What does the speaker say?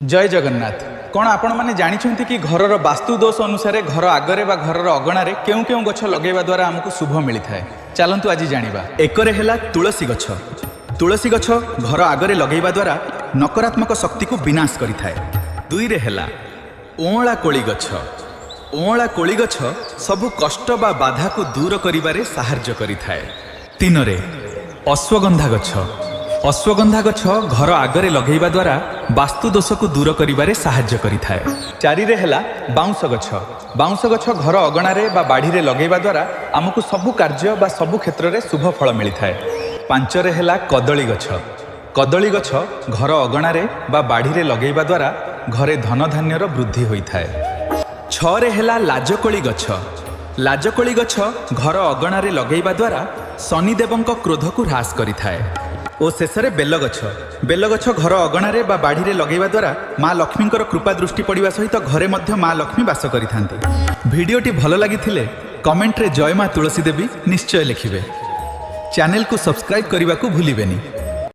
ଜୟ ଜଗନ୍ନାଥ। କ'ଣ ଆପଣମାନେ ଜାଣିଛନ୍ତି କି ଘରର ବାସ୍ତୁ ଦୋଷ ଅନୁସାରେ ଘର ଆଗରେ ବା ଘରର ଅଗଣାରେ କେଉଁ କେଉଁ ଗଛ ଲଗାଇବା ଦ୍ୱାରା ଆମକୁ ଶୁଭ ମିଳିଥାଏ? ଚାଲନ୍ତୁ ଆଜି ଜାଣିବା। ଏକରେ ହେଲା ତୁଳସୀ ଗଛ। ତୁଳସୀ ଗଛ ଘର ଆଗରେ ଲଗାଇବା ଦ୍ୱାରା ନକାରାତ୍ମକ ଶକ୍ତିକୁ ବିନାଶ କରିଥାଏ। ଦୁଇରେ ହେଲା ଅଁଳା କୋଳି ଗଛ। ଅଁଳା କୋଳି ଗଛ ସବୁ କଷ୍ଟ ବା ବାଧାକୁ ଦୂର କରିବାରେ ସାହାଯ୍ୟ କରିଥାଏ। ତିନରେ ଅଶ୍ୱଗନ୍ଧା ଗଛ। ଅଶ୍ୱଗନ୍ଧା ଗଛ ଘର ଆଗରେ ଲଗାଇବା ଦ୍ୱାରା ବାସ୍ତୁ ଦୋଷକୁ ଦୂର କରିବାରେ ସାହାଯ୍ୟ କରିଥାଏ। ଚାରିରେ ହେଲା ବାଉଁଶ ଗଛ। ବାଉଁଶ ଗଛ ଘର ଅଗଣାରେ ବା ବାଡ଼ିରେ ଲଗାଇବା ଦ୍ୱାରା ଆମକୁ ସବୁ କାର୍ଯ୍ୟ ବା ସବୁ କ୍ଷେତ୍ରରେ ଶୁଭ ଫଳ ମିଳିଥାଏ। ପାଞ୍ଚରେ ହେଲା କଦଳୀ ଗଛ। କଦଳୀ ଗଛ ଘର ଅଗଣାରେ ବା ବାଡ଼ିରେ ଲଗାଇବା ଦ୍ୱାରା ଘରେ ଧନଧାନ୍ୟର ବୃଦ୍ଧି ହୋଇଥାଏ। ଛଅରେ ହେଲା ଲାଜକୋଳି ଗଛ। ଲାଜକୋଳି ଗଛ ଘର ଅଗଣାରେ ଲଗାଇବା ଦ୍ୱାରା ଶନିଦେବଙ୍କ କ୍ରୋଧକୁ ହ୍ରାସ କରିଥାଏ। ଓ ଶେଷରେ ବେଲଗଛ। ବେଲଗଛ ଘର ଅଗଣାରେ ବା ବାଡ଼ିରେ ଲଗାଇବା ଦ୍ୱାରା ମା ଲକ୍ଷ୍ମୀଙ୍କର କୃପା ଦୃଷ୍ଟି ପଡ଼ିବା ସହିତ ଘରେ ମଧ୍ୟ ମା ଲକ୍ଷ୍ମୀ ବାସ କରିଥାନ୍ତି। ଭିଡ଼ିଓଟି ଭଲ ଲାଗିଥିଲେ କମେଣ୍ଟରେ ଜୟ ମା ତୁଳସୀ ଦେବୀ ନିଶ୍ଚୟ ଲେଖିବେ। ଚ୍ୟାନେଲକୁ ସବସ୍କ୍ରାଇବ୍ କରିବାକୁ ଭୁଲିବେନି।